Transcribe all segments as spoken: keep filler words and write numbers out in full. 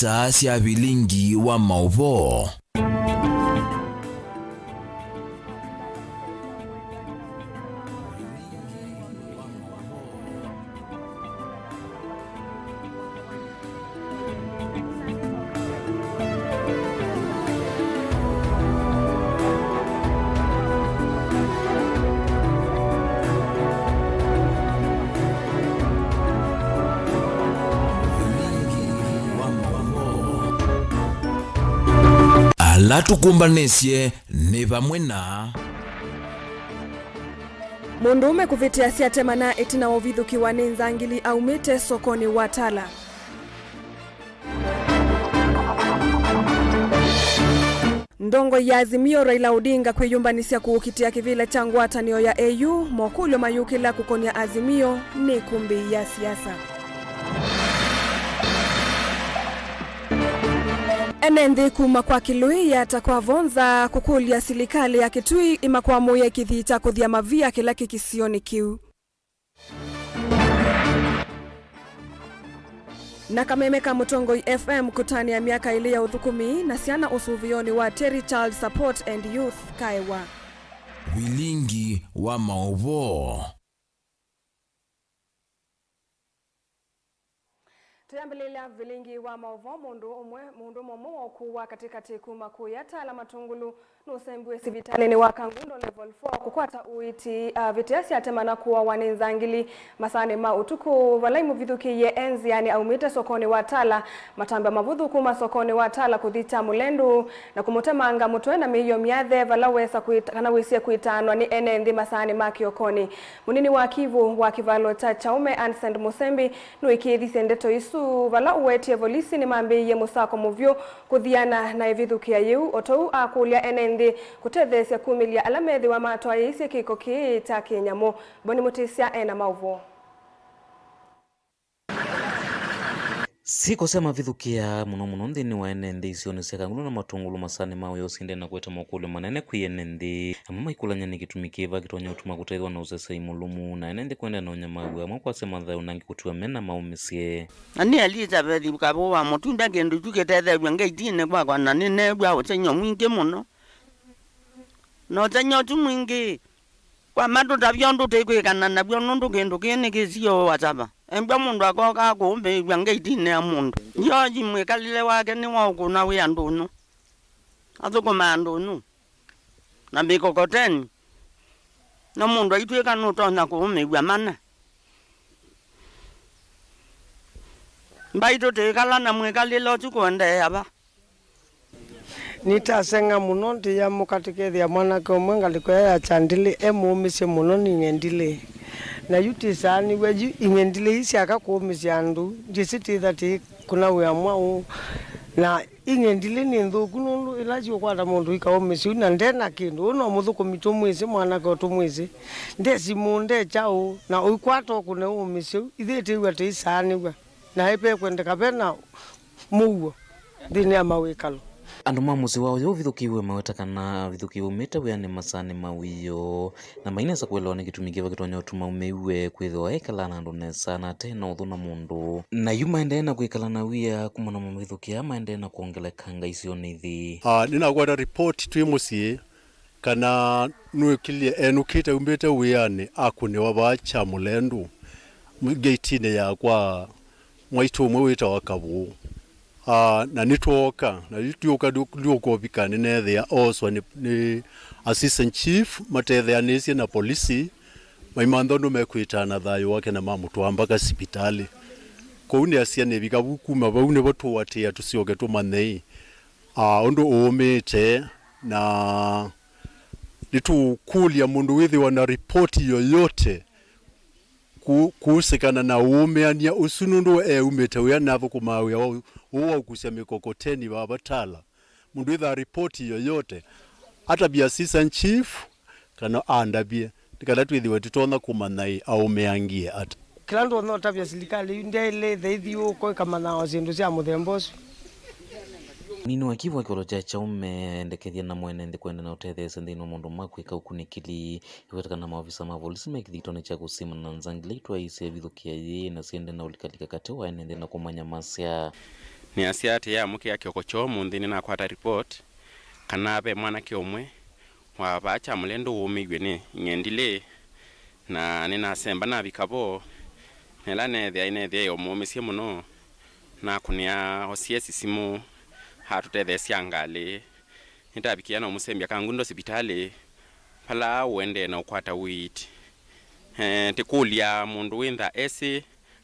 Taa sya vilingi wa maũvoo. Ala tũkũmbanĩsye nĩ vamwe na. Mũndũũme kũvĩtĩa syate mana ĩtina wa ũvithũkĩwa nĩ nzangili aumĩte sokonĩ wa Tala. Ndongoi ya Azimio Raila Odinga kwĩyũmbanĩsya kũũkitĩa kĩvĩla kya ngwatanĩo ya A U, mokũlyo mayũkĩla kũkony'a Azimio nĩ ĩkũmbĩ ya siasa. Ene nthĩ kuma kwa Kĩlũĩ yata kwa Vonza kũkũlya silikalĩ ya Kitui ĩmakwamũĩe kĩthii kya kũthya mavia kĩla kĩ kĩsionĩ kĩu. Na kameme ka Mũtongoi F M kũtanĩa myaka ĩlĩ ya ũthũkũmi na syana ũsũvĩonĩ wa Terry Child Support and Youth kaewa. Vilingi wa maũvoo. Tũyambĩlĩlya vilingi wa maũvoo. Mũndũ ũmwe, mũndũ mũmwe wa ũkũũ wa katĩkatĩ kuma kũya Tala Matungulu nũsembiwe sivitalĩnĩ wa Kangundo Level four kũkwata ũiiti, avĩtĩa syate mana kũawa nĩ nzangili masaanĩ ma ũtukũ, vala imũvithũkĩie e nzĩanĩ aumĩte sokonĩ wa Tala, matambya mavũthũ kuma sokonĩ wa Tala kũthi Kyamulendu, na kũmũtemanga mũtwe na mĩio myathe vala wesa kwĩta-, kana wĩsie kwĩtaanwa nĩ ene nthĩ masaanĩ ma kĩokonĩ. Mũnini wa kivũ wa kĩvalo kya Chaume, Ansend Mũsembi, nũĩkĩĩthisye ndeto isu, vala ũwetie volisi nĩmambĩĩie mũsako mũvyũ kũthiana na ĩvithũkĩa yĩu, o tondũ akũlya ene nthĩ kũtetheesya kumĩlya ala methĩwa matwaĩĩsye kĩko kĩĩ kya kĩnyamũ. Boni Mũtĩsya ena maũvoo. Syĩko sya mavithũkĩa mũno mũno nthĩnĩ wa ene nthĩ isionĩ sya Kangundo na Matungulu masaanĩ ma ũya ũsindene na kũete mokũlyo manene kwĩ ene nthĩ. Amwe maikũlany'a nĩ kĩtumi kĩva kĩtonya ũtuma kũtethwa na ũsesei mũlũmu, na ene nthĩ kũendeea na ũnyamaw'a, amwe kwasya mathayũ, na angĩ kũtiwa me na maũmĩsye. Na nĩ Elizabeth Kavũa Mũtunda, kĩndũ kyu kĩtetheew'a ngeitinĩ kwakwa, na nĩneew'a ũsengy'o mwingĩ mũno. Na ũsengy'o ũsu mwingĩ, kwa matũtavya ũndũ tũikwĩkana naw'o, nũndũ kĩndũ kĩĩ nĩ kĩsio wasava. Embwa mũndũ akokaa kũũmĩĩw'a ngeitinĩ ya mũndũ. George mwĩkalĩle wake nĩ wa ũkũna wĩa ndũnyũ. Athũkũmaa ndũnyũ na mĩkokoteni. Na mũndũ aitw'ĩka nũtonya kũũmĩĩw'a mana. Mbaitũ tũikala na mwĩkalĩle ũsu kũendeea va? Nĩtaseng'a mũno, ndĩyamũka tũkethĩa mwanake ũmwe ngalĩko ĩya ya Kyandilĩ e mũũmĩsye mũno nĩ Ing'endilĩ. Na yu tĩsaanĩw'a yu Ing'endilĩ ii syaka kũũmĩsya andũ, ndyĩsĩ tĩtha tĩikũna wĩa mwaũ. Na Ing'endilĩ nĩ nthũku nũndũ ĩla syũkwata mũndũ ikaũmĩsya yu na nde na kĩndũ. Ũũ no mũthũkũmi tũmwĩsĩ, mwanake o tũmwĩsĩ. Nde simũ, nde kyaũ, na ũikwata ũkũne ũũmĩsye yu, ithyĩ tĩw'a tĩisaanĩw'a. Na ĩvekwendeka ve na mũuo nthĩnĩ ya mawĩkalo. Andũ ma mũsyĩ wa ũyũ ũvithũkĩiwe maweta kana avithũkĩiwe aumĩte wĩanĩ masaanĩ ma wĩoo, na mainesa kũelewa nĩ kĩtumi kĩva kĩtonya ũtuma aumĩiwe kwĩthĩwa ekalaa na andũ nesa na ate na ũthũ na mũndũ. Na yu maendee na kwĩkala na wia kumana na mavithũkĩa maendee na kwongelekanga isionĩ ithi. Ah, nĩnakwata report twĩ mũsyĩ kana nũĩkĩlye enũkĩte aumĩte wĩanĩ akũnĩwa vaa Kyamulendu, ngeitinĩ ya kwa mwaitũ ũmwe wĩtawa Kavũũ. Ah, na nĩtwooka, na yu twĩũka ndũ-, ndĩũka ũvika nĩneethĩa ooswa nĩ, nĩ assistant chief matetheanĩsye na polisi, maimantha ũndũ mekwĩtaa na thayũ wake na mamũtwaa mbaka sipitalĩ. Kwoou nĩasya nĩvika vu, kuma vau nĩvo tũũatĩĩa tũsyoke tũmanye, ah, ũndũ ũũmĩĩte, na nĩtũũkũlya mũndũ wĩthĩwa na ripoti yoyote ku-, kuhusikana na ũũmĩanĩa ũsu, nũndũ eumĩte wĩa na athũkũmaa wĩa wa ũ-, ũũ wa ũkusya mĩkokoteni vava Tala. Mũndũ wĩthaa ripoti yoyote, atavye assistant chief kana andavye, nĩ kana twĩthĩwe tũtonya kũmanya ĩ aũmĩangie ata. Kĩla ndonya ũtavya silikalĩ yu ndyaĩle ĩthe ĩthiũũko ĩkamanyaa o syĩndũ sya mũthemba ũsu. Nini wa kivwa kĩolo kya Chaume endekethya na mwene nthĩ kwenda na ũtetheesya nthĩnĩ wa maũndũ ma kwĩka ũkunĩkĩli. Ĩwetekana maovisa ma volisi me kĩthitoni kya kũsimana na nzangili itwaĩĩsye ĩvithũkĩa yĩĩ na syende na ũlikalika katĩ wa ene nthĩ na kũmanyamasya. Nĩasya atĩ yamũkĩa kĩoko kyoo ũmũnthĩ nĩnakwata report kana ve mwanake ũmwe wa vaa Kyamũlendo wũmĩiw'e nĩ ing'endilĩ, na nĩnasemba navika vo, na ĩla neethĩa nĩneethĩaĩe ũmũũmĩsye mũno, nakũnĩa O C S simũ atũtetheesya ngalĩ. Nĩtavikĩa na ũmũsembya Kangundo sivitalĩ vala ũendee na ũkwata ũiiti. Eh, tĩkũlya mũndũ wĩ ntha esĩ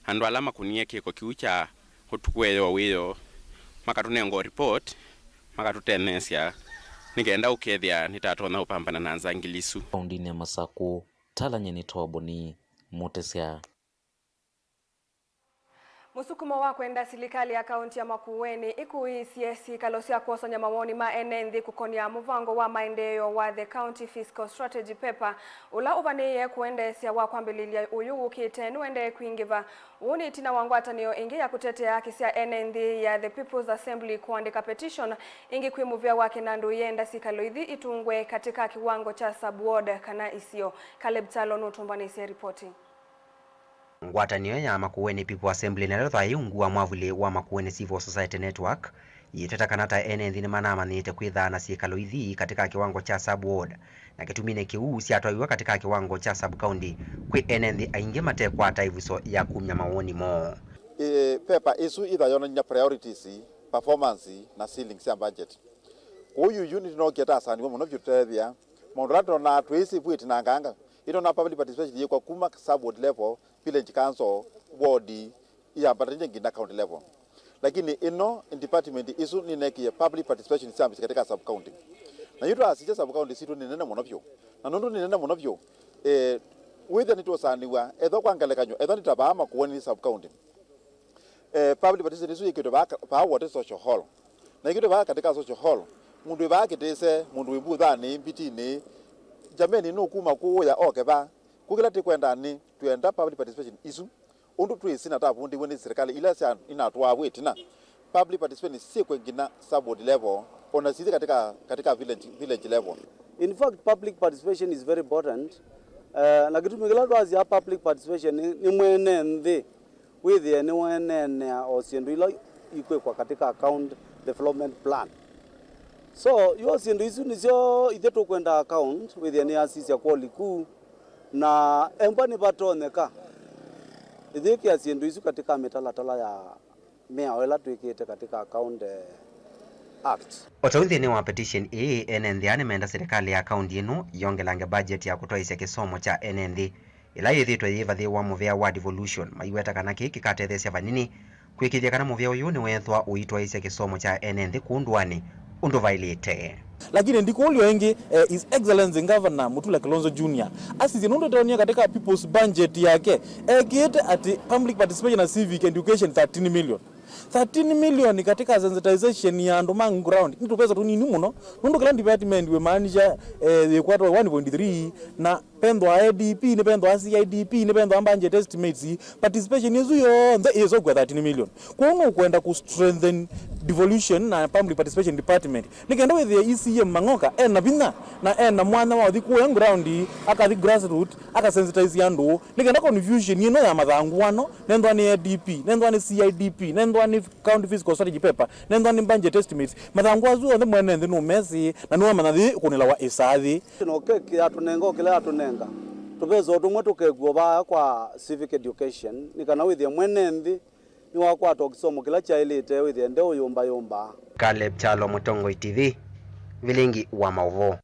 andũ ala makũnie kĩko kĩu kya ũtukũ eyo wĩyo, makatũnenga o report, makatũtetheesya nĩ kenda ũkethĩa nĩtatonya ũpambana na nzangili isu. Kaũndĩnĩ ya Masakũ, Talany'a nĩ Toboni Mũtesya. Mũsukumo wa kwenda silikalĩ ya kaũntĩ ya Makueni ĩkũĩĩsye syĩkalo sya kwosany'a mawoni ma ene nthĩ kũkonĩa mũvango wa maendeeo wa The County Fiscal Strategy Paper, ũla ũvanĩĩe kũendeesya wa kwambĩlĩlya ũyũ wũkĩte, nĩũendee kwingĩva. Ũũ nĩ ĩtina wa ngwatanĩo ĩngĩ ya kũtetea haki sya ene nthĩ ya The People's Assembly kũandĩka petition ĩngĩ kwĩ mũvĩa wa Kĩnandũ yĩenda syĩkalo ithi itungwe katĩ ka kĩwango kya sub-ward kana isio. Caleb Kyalo nũtũmbanĩsye ripoti. Ngwatanĩo ya Makueni People Assembly, na ĩla yĩ ungu wa mwavuli wa Makueni Civil Society Network, yĩteta kana ta ene nthĩ nĩmanamanyĩte kwĩthaa na syĩkalo ithi katĩ ka kĩwango kya sub-ward, na kĩtuminĩ kĩu syatwaiwe katĩ ka kĩwango kya sub-county kwĩ ene nthĩ aingĩ matekwata ĩvuso ya kumya mawoni moo. Ĩ, pepa ĩsu ĩtha yonany'a priorities, performance, na ceiling sya budget. Kwoou yu, yu nĩtũnookie ta asaniwe mũno vyũ tũteethĩa maũndũ ala tũtonaa twĩsĩ vu ĩtinanganga. Ĩtonaa public participation yĩkwa kuma sub-ward level, village council, ward, iyambatanĩtye nginya county level. Lakini ĩno department ĩsu nĩnekie public participation syambĩsye katika sub-county. Na yu twasisya sub-county sitũ nĩ nene mũno vyũ. Na nũndũ nĩ nene mũno vyũ, eh, wĩthĩa nĩtũsanĩw'a, ethwa kwa ngelekany'o, ethwa nĩ ta vaa Makueni sub-county. Eh, public participation ĩsu yĩkĩtwe vaa, vaa Wote Social Hall. Na yĩkĩtwe vaa katika social hall. Mũndũ wĩ vaa Kĩtĩse, mũndũ wĩ Mbuthanĩ, Mbitinĩ, jameni, nũkuma kũũya oke vaa. Kũu kĩla tĩkwenda nĩ, twĩenda public participation isu. Ũndũ twĩsĩ na tavundĩiwe nĩ silikalĩ ila sya inatwaa vu ĩtina. Public participation syĩkwe nginya sub-ward level, ona sithi katika, katika village, village level. In fact, public participation is very important. Eh, na kĩtumi kĩla twasya public participation nĩ, nĩ mwene nthĩ wĩthĩe nĩweeneenea o syĩndũ ila ikwĩkwa katika account development plan. So, yo syĩndũ isu nĩsyo ithyĩ tũkwenda account wĩthĩe nĩyasisya kwoli kuu, na embwa nĩvatonyeka ĩyĩkĩa syĩndũ isu katika mĩtalatala ya mĩao ĩla twĩkĩte katika account, eh, act. O ta ũu nthĩnĩ wa petition ĩĩ, ene nthĩ aa nĩmenda silikalĩ ya kaũntĩ ĩno yongelange budget ya kũtwaĩĩsya kĩsomo kya ene nthĩ ĩla yĩthĩĩtwe yĩvathĩĩwa mũvea wa devolution, maiweta kana kĩĩ kĩkatetheesya vanini kwĩkĩĩthya kana mũvea ũyũ nĩweethwa ũitwaĩĩsya kĩsomo kya ene nthĩ kũũ ndũanĩ ũndũ vaĩlĩte. Lakini ndikũlyo ĩngĩ, eh, His Excellency Governor Mutula Kilonzo Junior asisye nũndũ ĩtonie katika people's budget yake ekĩĩte ati public participation na civic education thirteen million. Thirteen million katika sensitization ya andũ ma ground nĩ tũvesa tũnini mũno, nũndũ kĩla department wĩmaanisha, eh, yĩkwatwa one point three, na vethwa A D P, nĩ vethwa C I D P, nĩ vethwa budget estimates, participation ĩsu yonthe ĩĩsokwa thirteen million. Kwoou nũkwenda kũ strengthen devolution na public participation department, nĩ kenda wĩthĩe E C M Mang'oka ena vinya na ena mwanya wa ũthi kũya ground, akathi grassroot, akasensitize andũ, nĩ kenda confusion ĩno ya mathangũ ano, nethwa nĩ A D P, nethwa nĩ C I D P, nethwa nĩ County Fiscal Strategy Paper, nethwa nĩ budget estimates, mathangũ asu onthe mwene nthĩ nũmesĩ na nĩwamanya yĩ ũkũnĩlawa ĩsaa yĩ. No keki yatũnenga o kĩla yatũnenga, tũvesa o tũmwe tũkekw'o vaa kwa civic education, nĩ kana wĩthĩe mwene nthĩ nĩwakwata o kĩsomo kĩla kyaĩlĩte, wĩthĩe ndeũyũmbayũmba. Caleb Kyalo, Mũtongoi T V, vilingi wa maũvoo.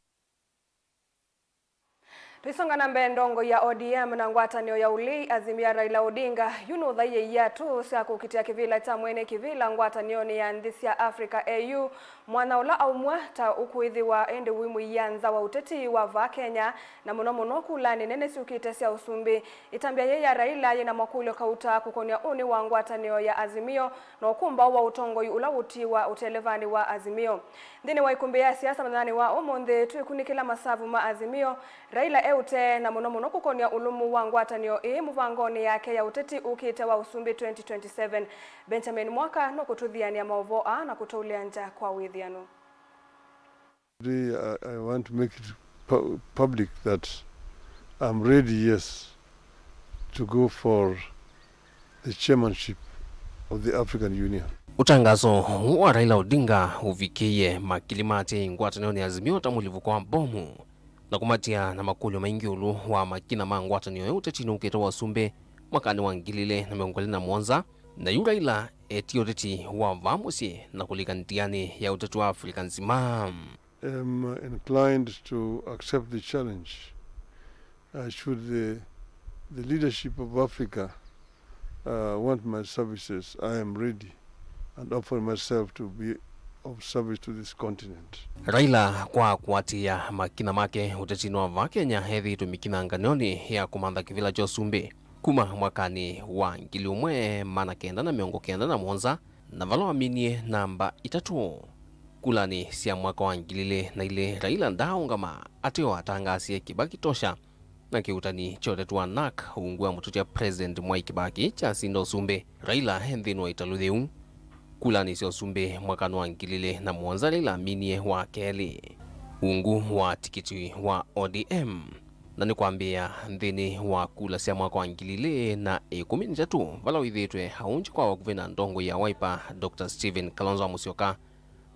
Tũisonga na mbee, ndongoi ya O D M na ngwatanĩo ya ũlei Azimio ya Raila Odinga yu nũthaie iatũ sya kũkitĩa kĩvĩla kya mwene kĩvĩla ngwatanĩonĩ ya nthĩ sya Africa A U, mwanya ũla aumw'a ta ũkwĩthĩwa ĩndĩ ũimũia nza wa ũteti wa vaa Kenya, na mũno mũno kulanĩ nene syũkĩte sya ũsumbĩ. Ĩtambya yĩĩ ya Raila yĩna makũlyo kauta kũkonĩa ũnĩ wa ngwatanĩo ya Azimio na ũkũmbaũ wa ũtongoi ũla ũtiwa ũtelevanĩ wa Azimio. Nthĩnĩ wa ĩkũmbĩ ya siasa mũthenyanĩ wa ũmũnthĩ, twĩkunĩkĩla masavu ma Azimio, Raila e ũtee, na mũno mũno kũkonĩa ũlũmu wa ngwatanĩo ĩĩ mũvangonĩ yake ya ũteti ũkĩte wa ũsumbĩ twenty twenty-seven. Benjamin Mwaka nũkũtũthianĩa maũvoo aa na kũtũlea ngya kwa wĩthĩano. Today, I, I want to make it pu-, public that I'm ready, yes, to go for the chairmanship of the African Union. Ũtangaso ũũ wa Raila Odinga ũvikĩie makili ma ateei ngwatanĩonĩ ya Azimio ta mũlivũko wa mbomu, na kũmatia na makũlyo maingĩ ĩũlũ wa makina ma ngwatanĩo ĩyo ũtetinĩ ũkĩte wa ũsumbĩ mwakanĩ wa ngili ilĩ na mĩongo ĩlĩ na mũonza, na yu Raila etie ũteti wa vaa mũsyĩ na kũlika nthĩanĩ ya ũteti wa Africa nzima. Am inclined to accept the challenge. Uh, should the, the leadership of Africa, uh, want my services, I am ready and offer myself to be of service to this continent. Raila, kwa kũatĩĩa makina make ũtetinĩ wa vaa Kenya, ethĩĩtwe mĩkinanganĩonĩ ya kũmantha kĩvĩla kya ũsumbĩ kuma mwakanĩ wa ngili ĩmwe maana kenda na mĩongo kenda na mũonza, na vala waminie namba itatũ kulanĩ sya mwaka wa ngili ilĩ na ilĩ, Raila ndaaũngama ateo atangaasie Kibaki tosha na kĩuutani kya ũteti wa NARC ungu wa mũtũtya President Mwai Kibaki kyasinda ũsumbĩ. Raila e nthĩnĩ wa ĩtalũ yĩu kulanĩ sya ũsumbĩ mwakanĩ wa ngili ilĩ na mũonza, Raila aminie wa kelĩ ungu wa tikiti wa O D M. Na nĩ kwambĩĩa nthĩnĩ wa kula sya mwaka wa ngili ilĩ na ĩkũmi na itatũ, vala wĩthĩĩtwe aũngye kwa vakuvĩ na ndongoi ya Wiper, Doctor Stephen Kalonzo wa Musyoka,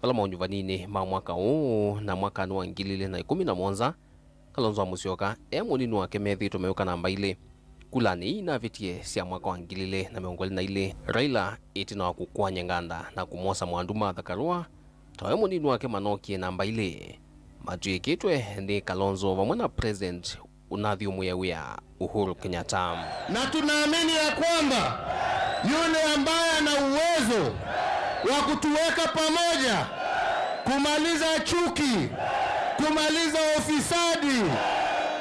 vala maunyuvaninĩ ma mwaka ũũ na mwakanĩ wa ngili ilĩ na ĩkũmi na mũonza, Kalonzo wa Musyoka e mũnini wake methĩĩtwe mayũka namba ilĩ kulanĩ ii inavĩtie sya mwaka wa ngili ilĩ na mĩongo ĩlĩ na ilĩ. Raila, ĩtina wa kũkwany'a nganda na kũmwosa Mwandu Martha Karua, tawe mũnini wake manokie namba ilĩ, matw'ĩkĩtwe nĩ Kalonzo vamwe na President ũnathyũmũĩa wĩa Uhuru Kenyatta. Na tunaamini ya kwamba yule ambaye ana uwezo wa kutuweka pamoja, kumaliza chuki, kumaliza ufisadi,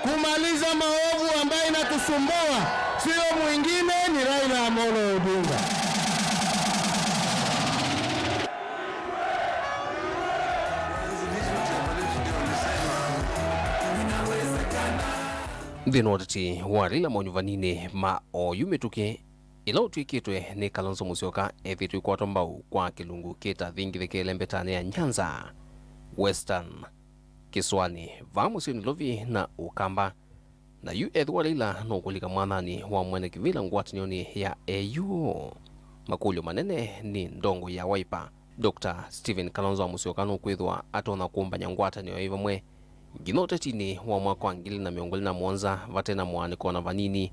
kumaliza maovu ambayo inatusumbua, sio mwingine, ni Raila Amolo Odinga. Nthĩnĩ wa ũteti wa Raila maunyuvaninĩ ma oyu mĩtũkĩ, ĩla ũtw'ĩkĩtwe nĩ Kalonzo Musyoka, ethĩĩtwe ikwatwa mbau kwa kĩlungu kĩtathingithĩkĩle mbetanĩ ya Nyanza, Western, kĩsũanĩ vaa mũsyĩ Nairobi na Ũkamba. Na yu ethĩwa Raila nũkũlika mwathanĩ wa mwene kĩvĩla ngwatanĩonĩ ya A U, makũlyo manene nĩ ndongoi ya Wiper, Doctor Stephen Kalonzo wa Musyoka nũkwĩthĩwa atonya kũmbany'a ngwatanĩo yĩ vamwe nginya ũtetinĩ wa mwaka wa ngili na mĩongo ĩlĩ na mũonza vate na mũaanĩko na vanini,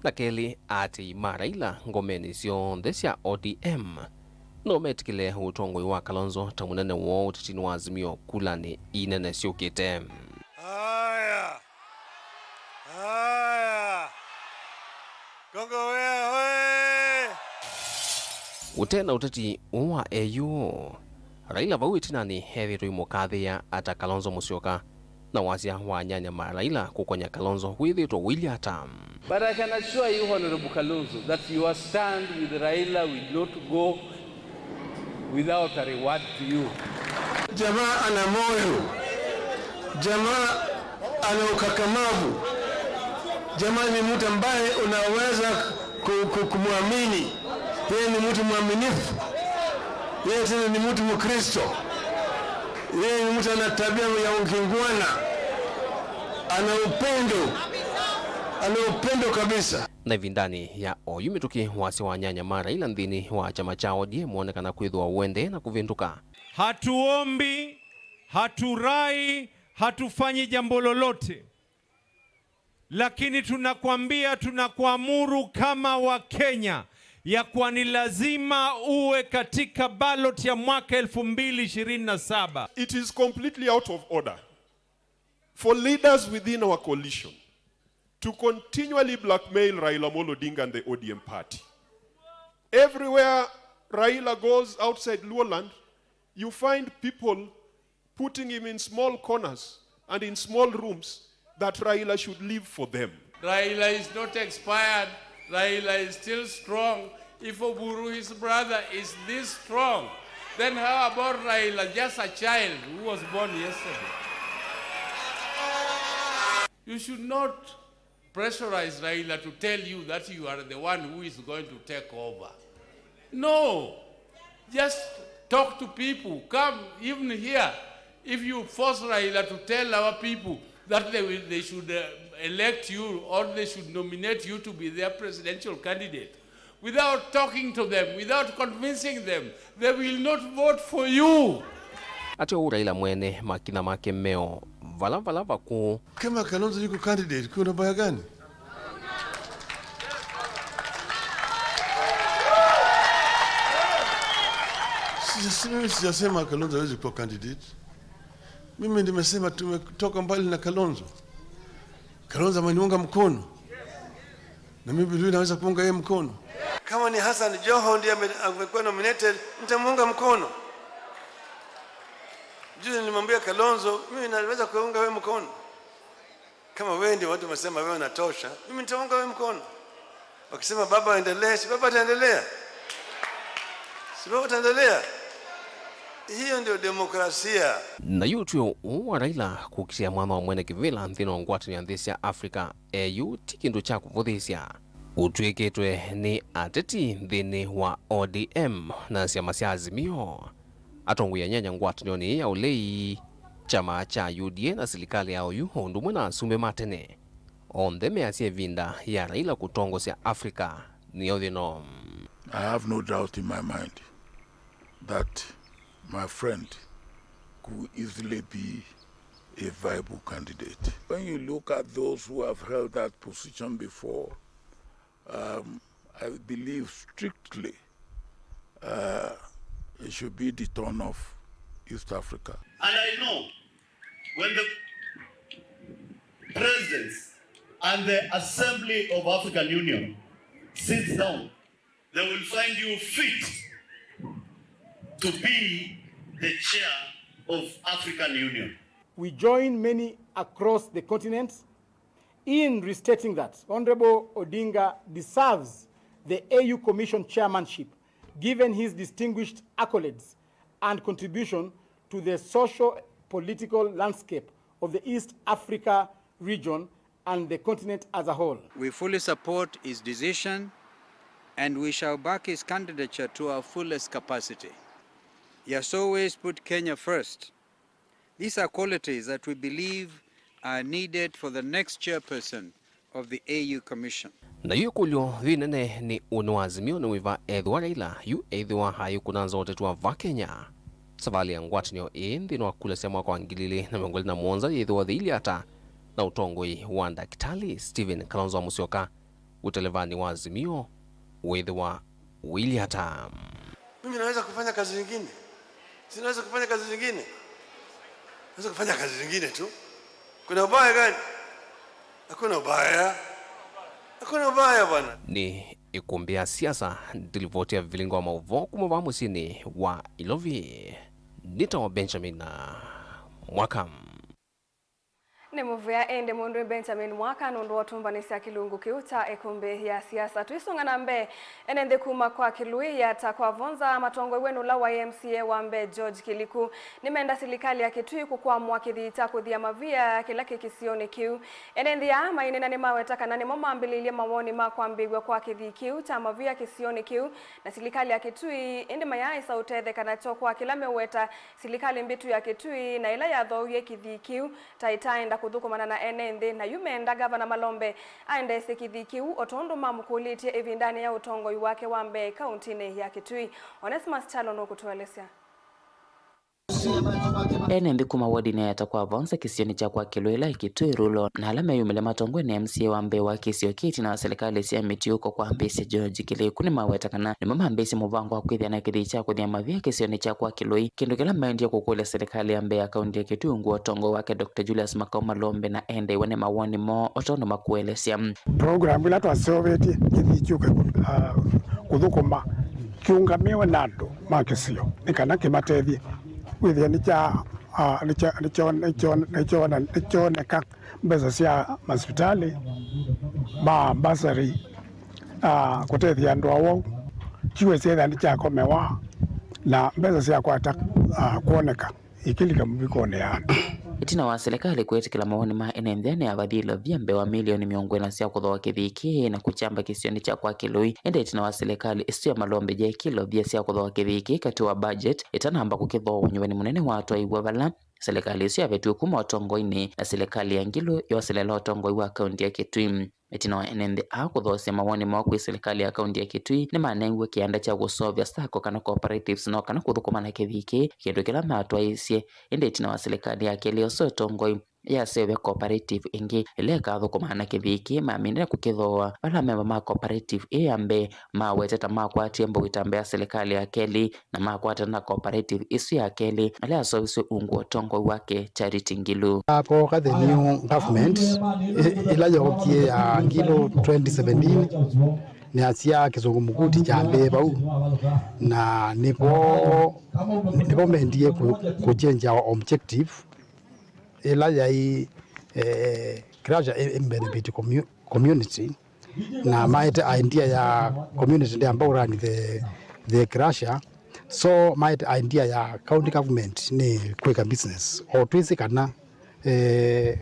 na kelĩ, aatĩĩi ma Raila ngomenĩ syonthe sya O D M no metĩkĩle ũtongoi wa Kalonzo ta mũnene woo ũtetinĩ wa Azimio kulanĩ ii nene syũkĩte. Haya. Haya. Kongowea hoye! Ũte na ũteti ũũ wa A U, Raila vau ĩtinanĩ ethĩĩtwe imũkathĩĩa ata Kalonzo Musyoka, na wasya wa anyanya ma Raila kũkonya Kalonzo wĩthĩĩtwe ũilyĩ ata. But I can assure you, Honorable Kalonzo, that your stand with Raila will not go without a reward to you. Jamaa ana moyo. Jamaa ana ukakamavu. Jamaa ni mtu ambaye unaweza ku-, ku-, kumwamini. Yeye ni mtu mwaminifu. Yeye tena ni mtu Mkristo. Yeye ni mtu ana tabia ya ukingwana. Ana upendo. Ana upendo kabisa. Na ĩvindanĩ ya oyu mĩtũkĩ, wasya wa anyanya ma Raila nthĩnĩ wa kyama kya O D M wonekana kwĩthĩwa ũendee na kũvĩndũka. Hatuombi, haturai, hatufanyi jambo lolote. Lakini tunakwambia, tunakuamuru kama wa Kenya ya kuwa ni lazima uwe katika ballot ya mwaka elfu mbili ishirini na saba. It is completely out of order for leaders within our coalition to continually blackmail Raila Amolo Odinga and the O D M party. Everywhere Raila goes outside Luoland, you find people putting him in small corners and in small rooms that Raila should live for them. Raila is not expired. Raila is still strong. If Oburu, his brother, is this strong, then how about Raila, just a child who was born yesterday? You should not pressurize Raila to tell you that you are the one who is going to take over. No. Just talk to people. Come, even here, if you force Raila to tell our people that they will, they should, uh, elect you or they should nominate you to be their presidential candidate, Without talking to them, without convincing them, they will not vote for you. Ateo Raila mwene makinya make meo vala vala vakũ. Kama Kalonzo yuko candidate, kuna baya gani? Sija- mimi sijasema Kalonzo hawezi kuwa candidate. Mimi nimesema tumetoka mbali na Kalonzo. Kalonzo ameniunga mkono. Na mimi vile naweza kuunga yeye mkono. Kama ni Hassan Joho ndiye ame- amekuwa nominated, nitamuunga mkono. Juzi nilimwambia Kalonzo, mimi naweza kuunga wewe mkono. Kama wewe ndio watu wamesema wewe unatosha, mimi nitaunga wewe mkono. Wakisema baba aendelee, si baba ataendelea? Si baba ataendelea? Hiyo ndio demokrasia. Na yu ũtw'ĩo ũũ wa Raila kũkitĩa mwanya wa mwene kĩvĩla nthĩnĩ wa ngwatanĩo ya nthĩ sya Africa, A U, ti kĩndũ kya kũvũthĩĩsya. Ũtw'ĩkĩtwe nĩ ateti nthĩnĩ wa O D M na syama sya Azimio. Atongoi anyanya ngwatanĩonĩ ĩĩ ya ũlei, kyama kya U D A na silikalĩ ya oyu, o ũndũ ũmwe na asumbĩ ma tene, onthe measya ĩvinda ya Raila kũtongosya Africa nĩyo yĩno. I have no doubt in my mind that my friend could easily be a viable candidate. When you look at those who have held that position before, um, I believe strictly, uh, it should be the turn of East Africa. And I know when the presidents and the Assembly of African Union sits down, they will find you fit to be the chair of African Union. We join many across the continent in restating that Honorable Odinga deserves the A U Commission chairmanship, given his distinguished accolades and contribution to the socio-political landscape of the East Africa region and the continent as a whole. We fully support his decision and we shall back his candidature to our fullest capacity. He has always put Kenya first. These are qualities that we believe are needed for the next chairperson of the A U Commission. Na yu ĩkũlyo yĩ nene nĩ ũnĩ wa Azimio nĩ wĩva ethĩwa Raila yu ethĩwa ayĩkũna nza ũteti wa va Kenya. Savalĩ ya ngwatanĩo ĩĩ nthĩnĩ wa kula sya mwaka wa ngili ilĩ na mĩongo ĩlĩ na mũonza yĩthĩwa yĩilyĩ ata na ũtongoi wa Ndakĩtalĩ Stephen Kalonzo Musyoka, ũtelevanĩ wa Azimio wĩthĩwa ũilyĩ ata? Mimi naweza kufanya kazi nyingine. Si naweza kufanya kazi nyingine? Naweza kufanya kazi nyingine tu. Kuna ubaya gani? Hakuna ubaya. Hakuna ubaya bwana. Nĩ ĩkũmbĩ ya siasa, ndilivoti ya vilingo wa maũvoo kuma vaa mũsyĩnĩ wa Ilovi. Nĩtawa Benjamin Mwaka. Nĩ mũvea ĩndĩ mũndũ Benjamin Mwaka nũndũ wa ũtũmbanĩsya kĩlungu kĩu kya ĩkũmbĩ ya siasa. Tũisonga na mbee, ene nthĩ kuma kwa Kĩlũĩ yata kwa vonza matongoew'e nũla waĩ M C A wa mbee George Kĩliku nĩmenda silikalĩ ya Kĩtui kũkwamũa kĩthii kya kũthia mavia kĩla kĩ kĩsionĩ kĩu. Ene nthĩ aa maineena nĩmaweta kana nĩmo mambĩlĩilye mawoni ma kwambĩĩw'a kwa kĩthii kĩu kya mavia kĩsionĩ kĩu na silikalĩ ya Kĩtui, ĩndĩ mayaaĩsa ũtetheka nakyo kwa kĩla meũweta silikalĩ mbĩtu ya Kĩtui na ĩla yathoowie kĩthii kĩu ta ĩtaaenda kũthũkũmana na ene nthĩ, na yu meenda Ngavana Malombe aendeesye kĩthii kĩu o tondũ mamũkũlĩtye ĩvindanĩ ya ũtongoi wake wa mbee kauntinĩ ya Kĩtui. Onesmus Kyalo nũkũtũelesya. Ene nthĩ kuma wodinĩ ya Yata kwa Vonza kĩsionĩ kya kwa Kĩlũĩ ĩla ĩ Kĩtui Rulo, na ala meyumĩlya matongoew'e nĩ M C A wa mbee wa kĩsio kĩĩ ĩtina wa silikalĩ sya mĩtiũko kwambĩĩsya George Kĩliku nĩmaweta kana nĩmo mambĩĩsye mũvango wa kwĩthĩa na kĩthii kya kũthia mavia kĩsionĩ kya kwa Kĩlũĩ, kĩndũ kĩla maendie kũkũlya silikalĩ ya mbee ya kaunti ya Kĩtui ungu wa ũtongoi wake Doctor Julius Makau Malombe na endeew'a nĩ mawoni moo o tondũ makũelesya. Program ila twaseũvĩtye kĩthii kyũke kũ-, ah, kũthũkũma kĩũngamĩwe na andũ ma kĩsio nĩ kana kĩmatethye kwĩthĩa nĩkya, ah, nĩkya-, nĩkyo-, nĩkyo-, nĩkyona-, nĩkyoneka mbesa sya masivitalĩ ma bursary, ah, kũtethya andũ awau, kyuo syethĩa nĩkyakomewa na mbesa syakwata, ah, kwoneka ikĩlika mũvikonĩ ya andũ. Ĩtina wa silikalĩ kwĩtĩkĩla mawoni ma ene nthĩ nĩyavathie ilovia mbee wa milioni mĩongo ĩna sya kũthooa kĩthii kĩĩ na kũkyamba kĩsionĩ kya kwa Kĩlũĩ. Ĩndĩ ĩtina wa silikalĩ ĩsu ya Malombe yeekie ilovia sya kũthooa kĩthii kĩĩ katĩ wa budget ĩtanamba kũkĩthooa ũnyuvani mũnene watwaiw'a vala Silikalĩ ĩsu yavetiwe kuma ũtongoinĩ, na silikalĩ ya Ngilu yoselela ũtongoi wa kaunti ya Kitui. Ĩtina wa ene nthĩ aa kũthoosya mawoni moo kwĩ silikalĩ ya kaunti ya Kitui, nĩmanengiwe kĩanda kya kũseũvya sacco kana cooperatives, no kana kũthũkũma na kĩviki, kĩndũ kĩla matwaĩĩsye. Ĩndĩ ĩtina wa silikalĩ ya kelĩ yosa ũtongoi, yaseũvya cooperative ĩngĩ ĩla ĩkathũkũmaa na kĩviki, mamindile kũkĩthooa. Vala amemba ma cooperative ĩĩ ya mbee mawetete makwatie mbau ĩtambya ya silikalĩ ya kelĩ, na makwatana na cooperative ĩsu ya kelĩ, ĩla yaseũvisye ungu wa ũtongoi wake Charity Ngilu. Kwooka the new government, ĩ-, ĩla yookie ya Ngilu twenty seventeen, nĩasya kĩsũngũ mũkuti kyambĩe vau, na nĩvo, nĩvo mendie kũ-, kũchenja objective ĩla yaĩ, eh, crusher ĩ, ĩ benefit commu-, community, na maete idea ya community ndĩamba ũrani the, the crusher. So maete idea ya county government nĩ kwĩka business, o twĩsĩ kana, eh,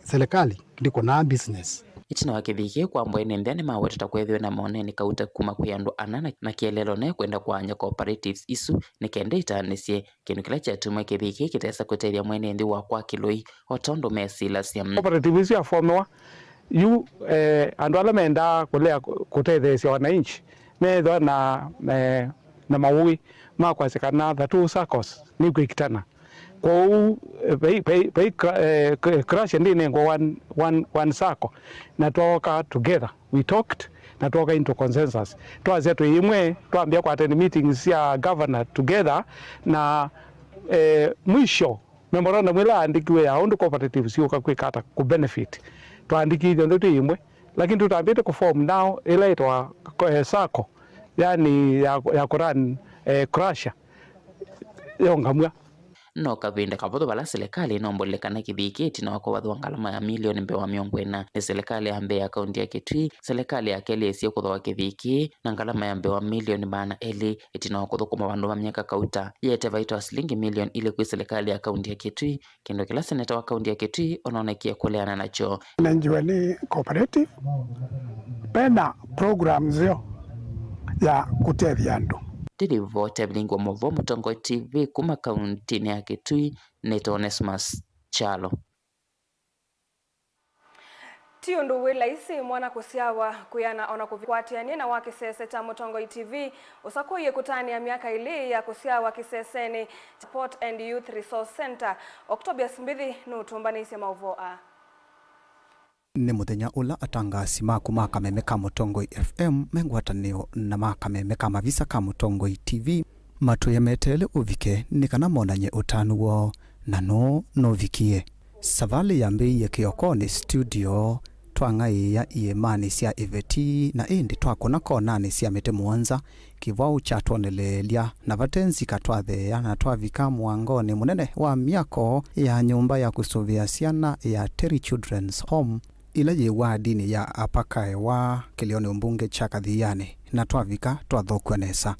serikali ndĩkũnaa business. Ĩtina wa kĩviki kwambwa ene nthĩ nĩmawetete kwĩthĩwe na moneni kauta kuma kwĩ andũ ana na, na kĩeleelo ne kwenda kwanya cooperatives isu nĩ kenda itaanĩsye. Kĩndũ kĩla kyatuma kĩviki kĩtesa kũtethya mwene nthĩ wa kwa kĩloi o tondũ mesilasya. Cooperative isu yafomewa yu, eh, andũ ala mendaa kũlea kũ-, kũtetheesya wananchi methwa na, eh, na maũĩ ma kwasya kana the two saccos nĩkwĩkitana. Kwoou, eh, vai, vai, vai cra-, eh, cr-, crusher ndĩnengwa one, one, one sacco, na twoka together. We talked na twoka into consensus. Twasya twĩ ĩmwe, twambia kũattend meetings sya governor together, na, eh, mwisho memorandum ĩla yaandĩkiwe ya ũndũ cooperatives syũka kwĩka ata kũ benefit, twaandĩkĩthya onthe twĩ ĩmwe, lakini tũtambĩte kũ form now ĩla ĩtawa, eh, sacco, yani ya, ya kũrun, eh, crusher yongamw'a. No kavinda kavũthũ vala silikalĩ ĩnombolile kana kĩviki ĩtina wa kũvathwa ngalama ya milioni mbee wa mĩongo ĩna nĩ silikalĩ ya mbee ya kaunti ya Kitui, silikalĩ ya kelĩ ĩsie kũthooa kĩviki na ngalama ya mbee wa milioni maana elĩ ĩtina wa kũthũkũma vandũ va myaka kauta, yĩete vaita wa silingi milioni ilĩ kwĩ silikalĩ ya kaunti ya Kitui, kĩndũ kĩla seneta wa kaunti ya Kitui ononekie kũleana nakyo. Nengiwe nĩ cooperative, vena program nzeo ya kũtethya andũ. Ndĩlivoti ya vilingi wa maũvoo Mũtongoi T V kuma kauntinĩ ya Kitui, nĩtawa Onesmus Kyalo. Ti ũndũ wĩ laisi mwana kũsyawa, kwĩana ona kũvi-, kwatĩanĩe na wa kĩsese kya Mũtongoi T V, ũsakũie kũtanĩa myaka ĩlĩ ya kũsyawa kĩsesenĩ kya Sport and Youth Resource Centre. Octobius Mbithi nũtũmbanĩisye maũvoo aa. Nĩ mũthenya ũla atangaasi maku ma Kameme ka Mũtongoi F M me ngwatanĩo na ma Kameme ka Mavisa ka Mũtongoi T V matwĩe meteele ũvike nĩ kana monany'e ũtanu woo na nũũ nũvikie. Savalĩ yambĩĩie kĩokonĩ studio, twang'aĩĩa iĩmanĩ sya ĩveti, na ĩndĩ twakũna konanĩ sya mĩtĩ mũonza, kĩvwaũ kyatwoneleelya, na vate nzika twatheea na twavika mũangonĩ mũnene wa myako ya nyũmba ya kũsũvĩa syana ya Terry Children's Home, ĩla yĩ wadinĩ ya Apakaewa, kĩlĩonĩ mbunge kya Kathianĩ, na twavika twathũkw'a nesa.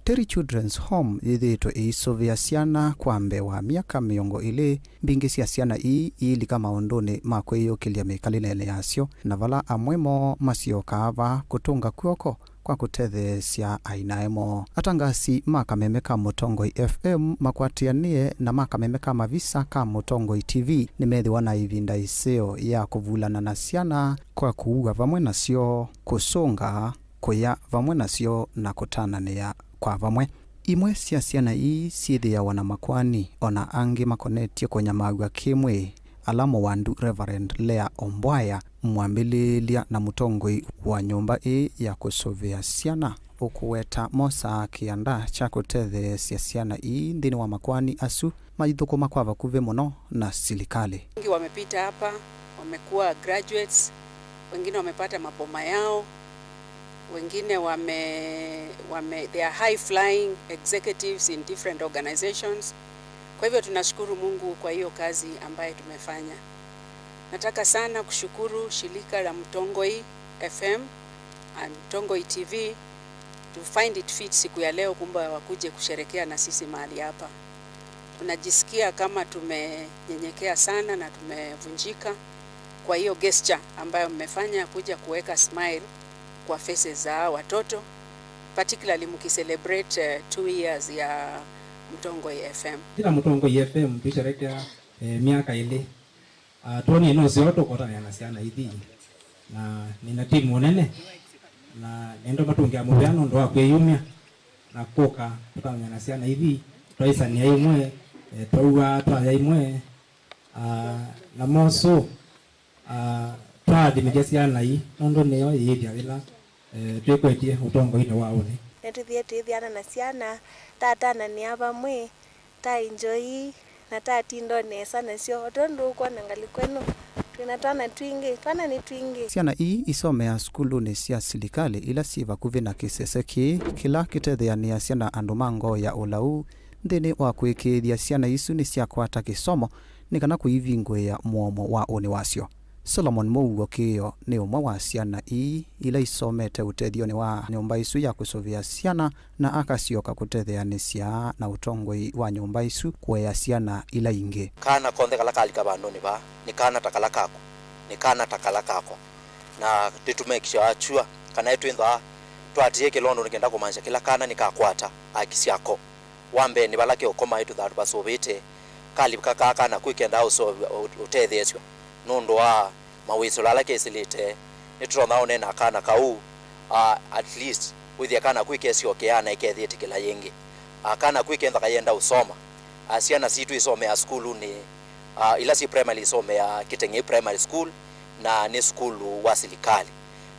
Terry Children's Home yĩthĩĩtwe ĩisũvĩa syana kwa mbee wa myaka mĩongo ĩlĩ. Mbingĩ sya syana ii iilika maũndũnĩ ma kwĩyũkĩlya mĩkalĩlenĩ yasyo, na vala amwe moo masyokaa vaa kũtũnga kw'oko kwa kũtetheesya ainae moo. Atangaasi ma Kameme ka Mũtongoi F M makwatĩanĩe na ma Kameme ka Mavisa ka Mũtongoi T V nĩmethĩwa na ĩvinda ĩseo ya kũvulana na syana kwa kũua vamwe nasyo, kũsũnga, kũya vamwe nasyo, na kũtananĩa kwa vamwe. Imwe sya syana ii syĩthĩawa na makoani, o na angĩ makonetye kũnyamaaw'a kĩ-mwĩĩ, ala mũwandu Reverend Leah Ombwaya, mwambĩlĩĩlya na mũtongoi wa nyũmba ĩĩ ya kũsũvĩa syana, ũkũweta mosaa kĩanda kya kũtetheesya syana ii nthĩnĩ wa makoani asu maithũkũma kwa vakuvĩ mũno na silikalĩ. Wengi wamepita hapa, wamekuwa graduates, wengine wamepata maboma yao, wengine wame, wame, they are high flying executives in different organizations. Kwa hivyo tunashukuru Mungu kwa hiyo kazi ambayo tumefanya. Nataka sana kushukuru shirika la Mtongoi F M and Mtongoi T V to find it fit siku ya leo kumbe wakuje kusherekea na sisi mahali hapa. Tunajisikia kama tumenyenyekea sana na tumevunjika kwa hiyo gesture ambayo mmefanya kuja kuweka smile kwa faces za hawa watoto, particularly mkicelebrate, eh, two years ya Mũtongoi F M. Kĩla Mũtongoi F M tũisherekea, eh, myaka ĩlĩ. Ah, twonie nũseo tũkotanĩa na syana ithi. Na nĩna timu nene. Na nĩenda matũngĩa mũvea nũndũ wa kwĩyumya. Na kũka tũtanĩa na syana ithi. Twaisania imwe, eh, twauaa twaya imwe. Ah, na mosu, ah, twaathimĩthya syana ii, nũndũ nĩyo yĩĩthya yĩla, eh, twĩkwetye ũtongoinĩ wa ũnĩ. Nĩtũthiĩ tũithiana na syana, tatananĩa vamwe, ta enjoy, na tatinda o nesa nasyo. O tondũ ũkwona ngalĩko ĩno, twĩna twana twingĩ, twana nĩ twingĩ. Syana ii isomeaa sukulunĩ sya silikalĩ ila syĩ vakuvĩ na kĩsese kĩĩ, kĩla kĩtetheanĩasya na andũ ma ngoo ya ũlau nthĩnĩ wa kũĩkĩĩthya syana isu nĩsyakwata kĩsomo nĩ kana kũivingũĩa mũomo wa ũnĩ wasyo. Solomon Mũuo Kĩĩo nĩ ũmwe wa syana ii ila isomete ũtethionĩ wa nyũmba ĩsu ya kũsũvĩa syana, na akasyoka kũtetheanĩsya na ũtongoi wa nyũmba ĩsu kũea syana ila ingĩ. Kana konthe kala kalika vandũnĩ vaa nĩ kana ta kala kaku, nĩ kana ta kala kakwa, na nĩtũmekisha sure kana nĩtwĩnthaa twatie kĩla ũndũ nĩ kenda kũmanyĩsya kĩla kana nĩkakwata aki syako. Wa mbee nĩ vala keũkoma ĩtũthaa tũvasũvĩte. Kalivika kaa kana kwĩ kendaa ũso-, ũ-, ũtetheesw'a nũndũ wa mawĩsĩlo ala kesĩlĩte. Nĩtũtonya ũneena kana kau, ah, at least wĩthĩe kana kwĩ kesyokea na ĩkethĩtĩkĩla yĩngĩ. Ah, kana kwĩ kentha kayenda ũsoma. Ah, syana sitũ isomeaa sukulunĩ, ah, ila syĩ primary isomeaa Kĩteng'ei Primary School, na nĩ sukulu wa silikalĩ.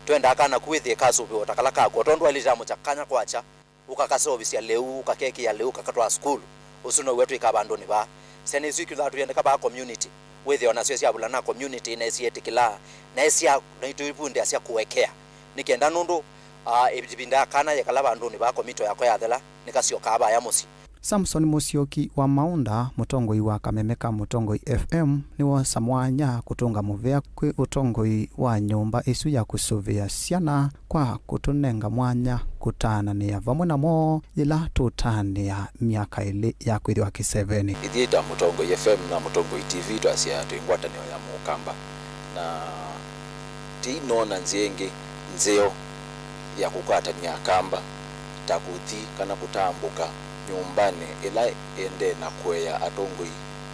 Twendaa kana kwĩthĩe kasũvĩwa ta kala kaku, o tondũ wailĩte amũkya kanya kwakya, ũkakaseũvĩsya lĩu, ũkakekĩa lĩu, ũkakatwaa sukulu. Ũsu now'o twĩkaa vandũnĩ vaa. Syana isu ikĩthaa tũyendeka vaa community, wĩthĩe o nasyo syavulana community na ĩsyĩtĩkĩlaa, na ĩsya, na itũivundĩasya kũekea. Nĩ kenda nũndũ, ah, ĩvinda ya kana yekala vandũnĩ vaa komito yakwa yathela, nĩkasyokaa vaya mũsyĩ. Samson Mũsyoki wa Maũnda, mũtongoi wa Kameme ka Mũtongoi F M, nĩwoosa mwanya kũtũnga mũvea kwĩ ũtongoi wa nyũmba ĩsu ya kũsũvĩa syana kwa kũtũnenga mwanya kũtaananĩa vamwe namo yĩla tũtaanĩa myaka ĩlĩ ya kwĩthĩwa kĩseveni. Ithyĩ ta Mũtongoi F M na Mũtongoi T V twasya twĩ ngwatanĩo ya Mũkamba, na tĩinoona nzĩa ĩngĩ nzeo ya kũkwatany'a Akamba ta kũthi kana kũtambũka nyũmbanĩ ĩla ĩendee na kũea atongoi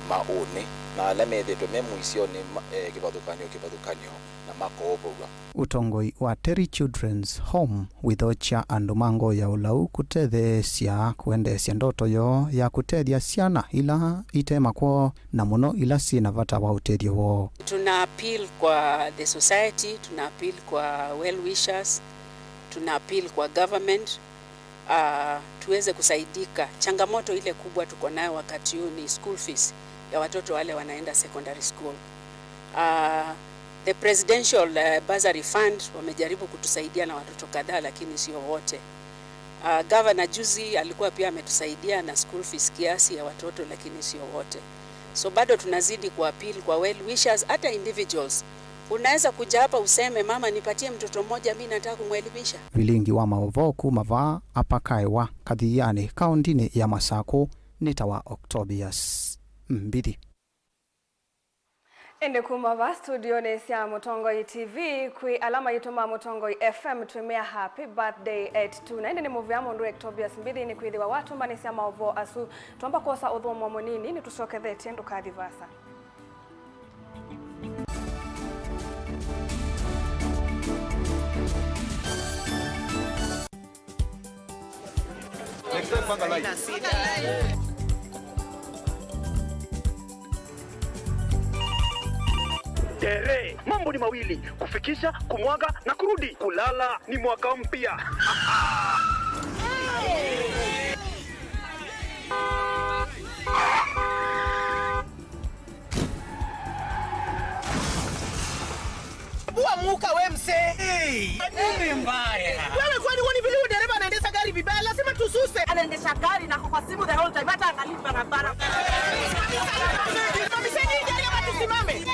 ma ũnĩ na ala methĩĩtwe me mũisyonĩ ma, eh, kĩvathũkany'o kĩvathũkany'o na makoovow'a. Ũtongoi wa Terry Children's Home wĩthokya andũ ma ngoo ya ũlau kũtetheesya kũendeesya ndoto yoo ya kũtethya syana ila ite makwoo, na mũno ila syĩ na vata wa ũtethyo woo. Tuna appeal kwa the society, tuna appeal kwa well wishers, tuna appeal kwa government, ah, tuweze kusaidika. Changamoto ile kubwa tuko nayo wakati huu ni school fees ya watoto wale wanaenda secondary school. Ah, the presidential, eh, bursary fund wamejaribu kutusaidia na watoto kadhaa, lakini sio wote. Ah, governor juzi alikuwa pia ametusaidia na school fees kiasi ya watoto, lakini sio wote. So bado tunazidi kuappeal kwa well wishers, hata individuals. Unaweza kuja hapa useme, "Mama, nipatie mtoto mmoja, mi nataka kumwelimisha." Vilingi wa maũvoo kuma vaa apakaewa Kathianĩ, kaũndinĩ ya Masakũ, nĩtawa Octobius Mbithi. Ĩndĩ kuma vaa studionĩ sya Mũtongoi T V, kwĩ ala maitũ ma Mũtongoi F M twĩmea happy birthday at two. Na ĩndĩ nĩ mũvea mũndũ Octobius Mbithi nĩ kwĩthĩwa watũmbanĩsya maũvoo asu. Twamba kwosa ũthũmũo mũnini, nĩtũsyokethetye, ndũkathi vaasa. Tere, mambo ni mawili, kufikisha, kumwaga na kurudi. Kulala ni mwaka mpya. Bua muka we mse. Hey, nini mbaya? Wewe kwani huoni vile huyu dereva anaendesha gari vibaya? Lazima tususe. Anaendesha gari na kwa simu the whole time, hata angalii barabara. Simamisha hii gari ama tusimame?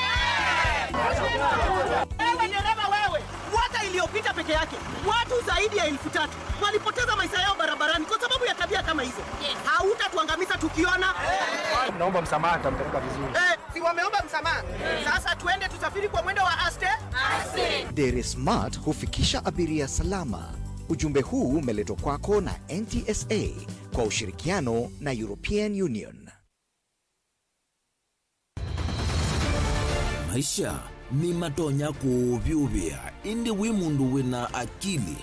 Wewe dereva wewe, mwaka iliyopita peke yake watu zaidi ya elfu tatu walipoteza maisha yao barabarani kwa sababu ya tabia kama hizo. Yes. Hautatuangamiza tukiona. Naomba msamaha, nitampeleka vizuri. Eh, si wameomba msamaha? Sasa tuende tusafiri kwa mwendo wa aste. Aste. Dere Smart hufikisha abiria salama. Ujumbe huu umeletwa kwako na N T S A kwa ushirikiano na European Union. Maisha nĩmatonya kũũvyũvĩa, ĩndĩ wĩ mũndũ wĩna akili,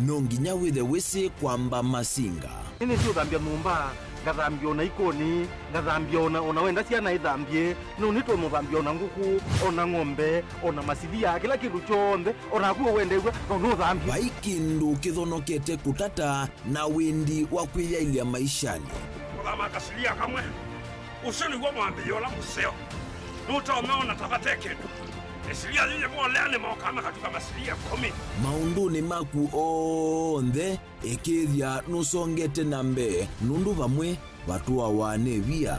no nginya wĩthe wĩsĩ kwamba masinga. Nĩnĩsĩ ũthambya nyũmba, ngathambya ona ikoni, ngathambya ona, ona wenda syana ithambye, no nĩtũmũthambya ona ngũkũ, ona ng'ombe, ona masilia, kĩla kĩndũ kyonthe, o naku ũwendeew'a, no nũthambye. Vai kĩndũ kĩthonokete kũtata na wĩndi wa kwĩyaĩlya maishanĩ. Kũthama kasilia kamwe, ũsu nĩw'o mwambĩĩo ũla mũseo. Nũtonya ona ta vate kĩndũ. Ĩsilia yĩyĩ volea nĩmokaa makatuka masilia ĩkũmi. Maũndũnĩ maku onthe, ĩkĩĩthya nũsongete na mbee, nũndũ vamwe vatũawa nĩ via.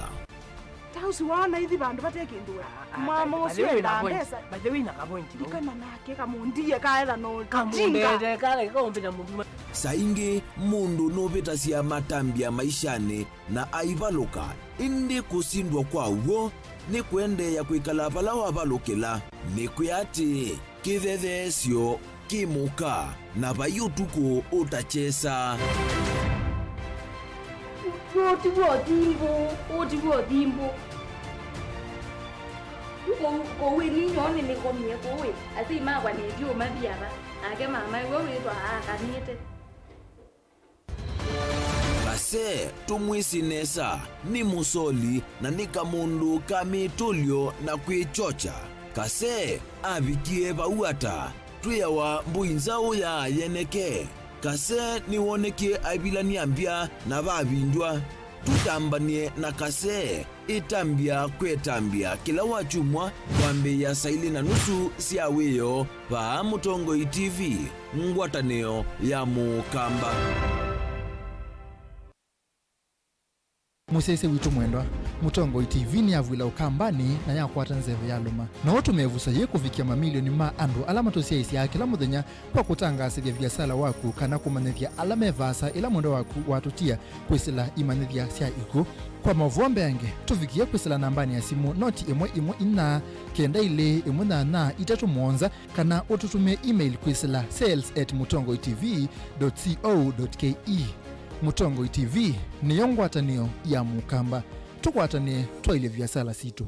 Ta ũsu waona ithi vandũ vate kĩndũ we. Ah, ah, mama ũsu endaa mbesa. By the way, na ka point. Ndikana nake kamũndie kaetha no jinga. Kamũndete kale kaũmbĩta mũnduma. Saa ingĩ mũndũ nũvĩtasya matambya maishanĩ na aivalũka, ĩndĩ kũsindwa kwa w'o nĩ kũendeea kwĩkala vala wavalũkĩla. Nĩkwĩa atĩĩ, kĩthetheesyo kĩ mũka, na vai ũtukũ ũtakyesa. Ũũ tiw'o thimbũ, ũũ tiw'o thimbũ. Kũu, kũu ĩ ninyoo nĩnĩkomie kũu ĩ, asyai makwa nĩtyo mathi ava, nake mama ĩwe wĩtwa aakanĩte. Kase, tũmwĩsĩ nesa, nĩ mũsoli na nĩ kamũndũ ka mĩtũlyo na kwĩkyokya. Kase avikie vau ata? Twĩawa mbũi nzaũ ya yeneke. Kase nĩwonekie aivilany'a mbya na vavindywa. Tũtambany'e na Kase. Ĩtambya kwĩtambya kĩla wakyumwa kwambĩĩa saa ilĩ na nusu sya wĩoo vaa Mũtongoi T V, ngwatanĩo ya Mũkamba. Mũsyaĩĩsya witũ mwendwa, Mũtongoi T V nĩyavw'ĩla Ũkambanĩ na yakwata nzeve yalũma. No ũtũme ĩvuso yĩĩ kũvikĩa mamilioni ma andũ ala matũsyaĩĩsyaa kĩla mũthenya kwa kũtangaasĩthya viasala waku kana kũmanyĩthya ala me vaasa ĩla mwendwa waku watũtia kwĩsĩla imanyĩthya sya ikw'ũ. Kwa maũvoo mbeange, tũvikĩe kwĩsĩla nambanĩ ya simũ noti ĩmwe ĩmwe inya kenda ilĩ ĩmwe nyanya itatũ mũonza, kana ũtũtũmĩe email kwĩsĩla sales at mũtongoi T V dot co dot K E. Mũtongoi T V nĩyo ngwatanĩo ya Mũkamba. Tũkwatanĩe twaĩlye viasala sitũ.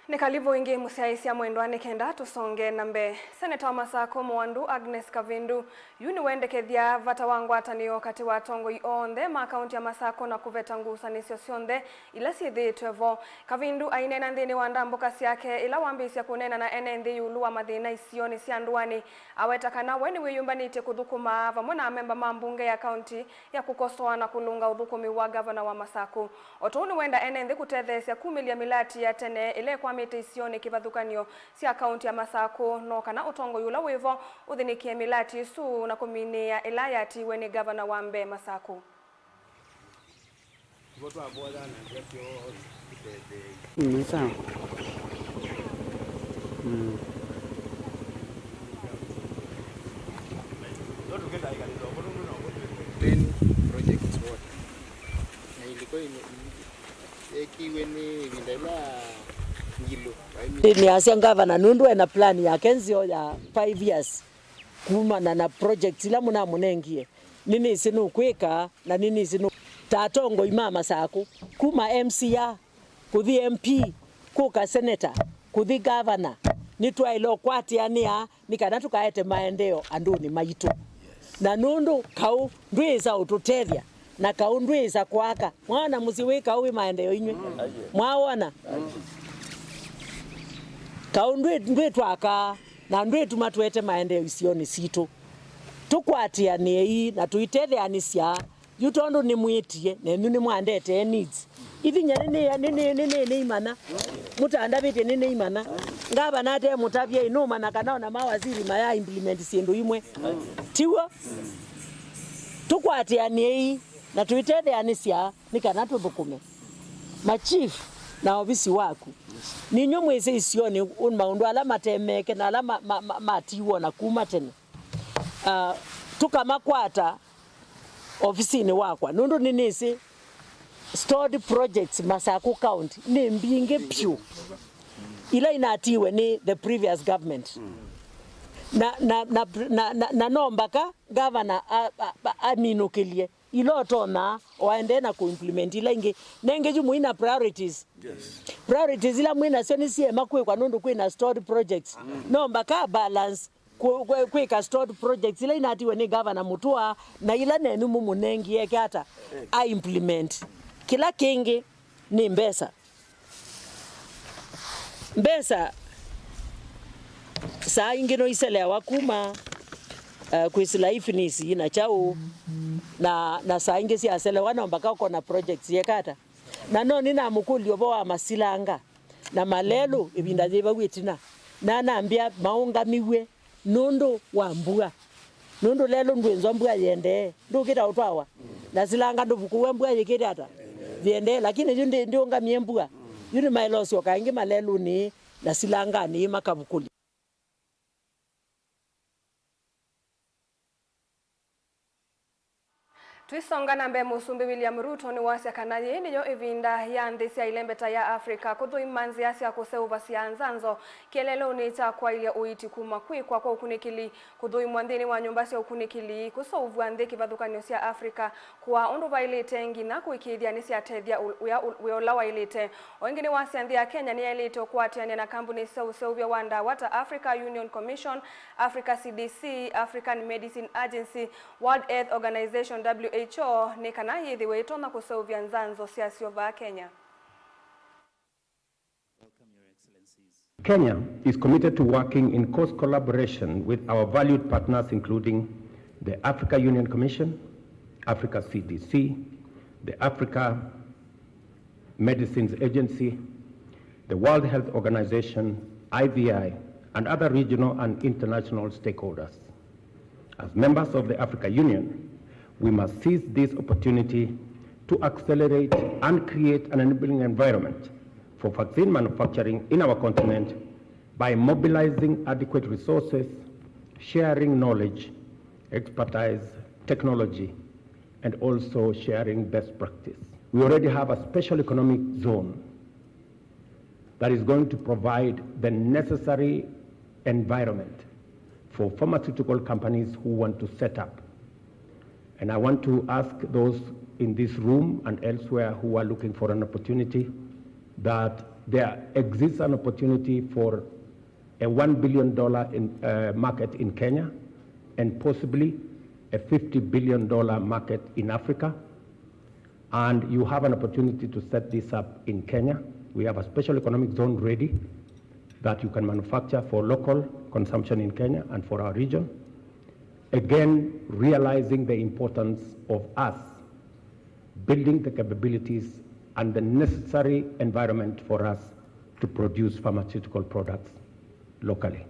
Nĩ kalivu ĩngĩ mũsyaĩĩsya mwendwa nĩ kenda tũsonge na mbee. Seneta wa Masakũ Mũandu Agnes Kavindu yu nĩwendekethya vata wa ngwatanĩo katĩ wa atongoi onthe ma kaunti ya Masakũ na kũveta ngusanĩsyo syonthe ila syĩthĩĩtwe vo. Kavindu aineena nthĩnĩ wa ndambũka syake ĩla wambĩĩsya kũneena na ene nthĩ ĩũlũ wa mathĩna isionĩ sya ndũanĩ, aweta kana we nĩwĩyũmbanĩtye kũthũkũma vamwe na amemba ma mbunge ya kaunti ya kũkosoa na kũlũnga ũthũkũmi wa ngavana wa Masakũ. O tũu nĩwenda ene nthĩ kũtetheesya kumĩlya mĩlati ya tene ĩla ĩkwamĩte isionĩ kĩvathũkany'o sya kaunti ya Masakũ, no kana ũtongoi ũla wĩvo ũthĩnĩkĩe mĩlati ĩsu na kũminĩĩa ĩla yatiiwe nĩ ngavana wa mbee Masakũ. Nĩ sawa. Mm. Ten projects wote. Na ilikuwa ime-, yekiwe nĩ ĩvinda ĩla ngilũ. Nĩasya ngavana nũndũ ena plan yake nzeo ya five years kumana na projects ila mũnamũnengie. Nĩnĩsĩ nũkwĩka, na nĩnĩsĩ nũ-, ta atongoi ma Masakũ, kuma M C A, kũthi M P, kũka seneta, kũthi ngavana, nĩtwaĩle ũkwatĩanĩa nĩ kana tũkaete maendeeo andũnĩ maitũ. Na nũndũ kaũ ndwĩĩsa ũtũtethya, na kaũ ndwĩĩsa kwaka. Mwaona mũsyĩ wĩ kaũ wĩ maendeeo inyw'ĩ? Mwawona? Kaũ ndwĩ, ndwĩtwakaa, na ndwĩtuma tũete maendeeo isionĩ sitũ. Tũkwatĩanĩei na tũitetheanĩsya. Yu tondũ nĩmwĩtie, nenyu nĩmwandetee needs. Ithinya nĩnĩ-, nĩnĩ-, nĩnĩ-, nĩimana. Mũtandavĩtye nĩnĩimana. Ngavana ate mũtavya ĩ, nũmanya kana ona mawaziri maya implement syĩndũ imwe. Tiw'o? Tũkwatĩanĩei na tũitetheanĩsya nĩ kana tũthũkũme. Ma chief na ovisi waku. Ninyw'ĩ mwĩsĩ isionĩ maũndũ ala matemeke na ala ma-, ma-, ma-, matiw'o na kuma tene. Ah, tũkamakwata ofisinĩ wakwa, nũndũ nĩnĩsĩ Stored projects Masaku County nĩ mbingĩ vyũ ila inatiwe nĩ the previous government. Na, na, na, na, na, na no mbaka gavana a- a- a- aminũkĩlye ila ũtonya o aendee na kũimplement ila ingĩ. Nengĩ yu mũi na priorities. Priorities ila mwĩ nasyo nĩ siema kwĩkwa nũndũ kwĩ na stored projects. No mbaka balance kũ- kwĩ- kwĩka stored projects ila inatiwe nĩ gavana Mũtua na ila nenyu mũmũnengie eke ata a implement. Kĩla kĩngĩ nĩ mbesa. Mbesa saa ingĩ no iselewa kuma uh, kwĩsĩla ifinisi na kyaũ na, na saa ingĩ syaselewa no mbaka ũkona projects yekata. Na no nĩnamũkũlya ũvoo wa masilanga na malelũ ĩvinda yĩ vau ĩtina, na anambĩa maũngamiw'e nũndũ wa mbua. Nũndũ lelũ ndwĩnzwa mbua yĩendee, ndũkĩta ũtwawa. Na silanga ndũvukũw'a mbua yĩkĩte ata? Yĩendee. Lakini yu ndĩ- ndĩũngamie mbua. Yu nĩmaĩlosyoka ĩngĩ malelũnĩ na silanganĩ makavukũlya. Tũisonga na mbee, Mũsumbĩ William Ruto nĩwasya kana yĩĩ nĩyo ĩvinda ya nthĩ sya ilembeta ya Africa kũthũima nzĩa sya kũseũvasya nzanzo kĩeleelonĩ kya kwaĩlya ũiiti kuma kwĩkwa kwa ũkunĩkĩli, kũthũimwa nthĩnĩ wa nyũmba sya ũkunĩkĩli, kũseũvw'a nthĩ kĩvathũkany'o sya Africa, kũaa ũndũ vaĩlĩte, nginya kũĩkĩĩthya nĩsyatethya ũ- wĩa ũ- wĩa ũla waĩlĩte. O ĩngĩ nĩwasya nthĩ ya Kenya nĩyaĩlĩte ũkwatĩanĩa na kambunĩ sya ũseũvya wa ndawa ta Africa Union Commission, Africa C D C, African Medicine Agency, World Health Organization, W H O, nĩ kana yĩthĩwe ĩtonya kũseũvya nzanzo syasyo vaa Kenya. Kenya is committed to working in close collaboration with our valued partners, including the Africa Union Commission, Africa C D C, the Africa Medicines Agency, the World Health Organization, I V I, and other regional and international stakeholders. As members of the Africa Union, we must seize this opportunity to accelerate and create an enabling environment for vaccine manufacturing in our continent by mobilizing adequate resources, sharing knowledge, expertise, technology, and also sharing best practice. We already have a special economic zone that is going to provide the necessary environment for pharmaceutical companies who want to set up. And I want to ask those in this room and elsewhere who are looking for an opportunity that there exists an opportunity for a one billion dollar in, uh, market in Kenya and possibly a fifty billion dollar market in Africa. And you have an opportunity to set this up in Kenya. We have a special economic zone ready that you can manufacture for local consumption in Kenya and for our region. Again, realizing the importance of us building the capabilities and the necessary environment for us to produce pharmaceutical products locally.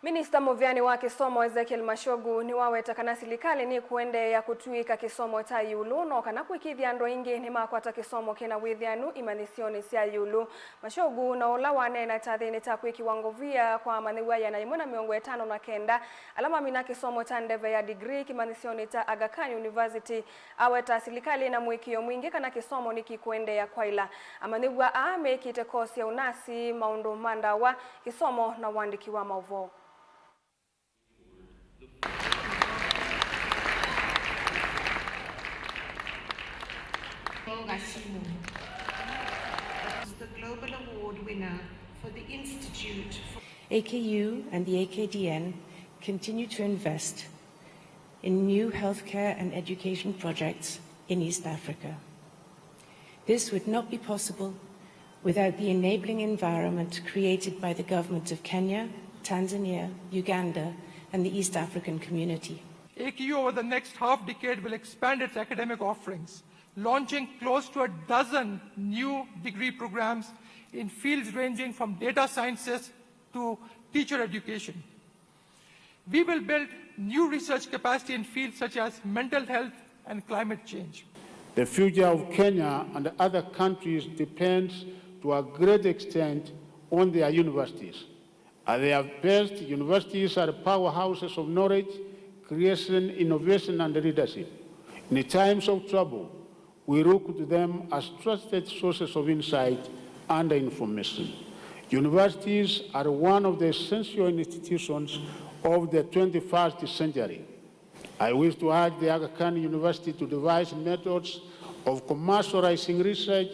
Minista mũvĩanĩ wa kĩsomo Ezekiel Machogu nĩwaweta kana silikalĩ nĩkũendeea kũtw'ĩĩka kĩsomo kya ĩũlũ, no kana kũĩkĩĩthya andũ aingĩ nĩmakwata kĩsomo kĩna wĩthĩanu imanyĩsyonĩ sya ĩũlũ. Machogu, na ũla waneena kyathĩnĩ kya kwĩkĩwa ngovia kwa amanyĩw'a ĩana yĩmwe na mĩongo ĩtano na kenda ala mamina kĩsomo kya ndeve ya degree kĩmanyĩsyonĩ kya Aga Khan University, aweta silikalĩ ĩna mũĩkĩĩo mwingĩ kana kĩsomo nĩkĩkũendeea kwaĩla. Amanyĩw'a aa mekĩte kosi ya ũnasi, maũndũ ma ndawa, kĩsomo na ũandĩki wa maũvoo. Gasimu is the global award winner for the Institute for A K U and the A K D N continue to invest in new healthcare and education projects in East Africa. This would not be possible without the enabling environment created by the government of Kenya, Tanzania, Uganda, and the East African community. A K U over the next half decade will expand its academic offerings, launching close to a dozen new degree programs in fields ranging from data sciences to teacher education. We will build new research capacity in fields such as mental health and climate change. The future of Kenya and other countries depends to a great extent on their universities. At their best, universities are powerhouses of knowledge, creation, innovation, and leadership. In times of trouble, we look to them as trusted sources of insight and information. Universities are one of the essential institutions of the twenty-first century. I wish to urge the Aga Khan University to devise methods of commercializing research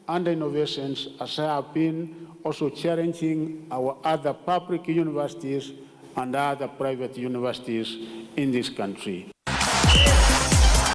and innovations, as I have been also challenging our other public universities and other private universities in this country.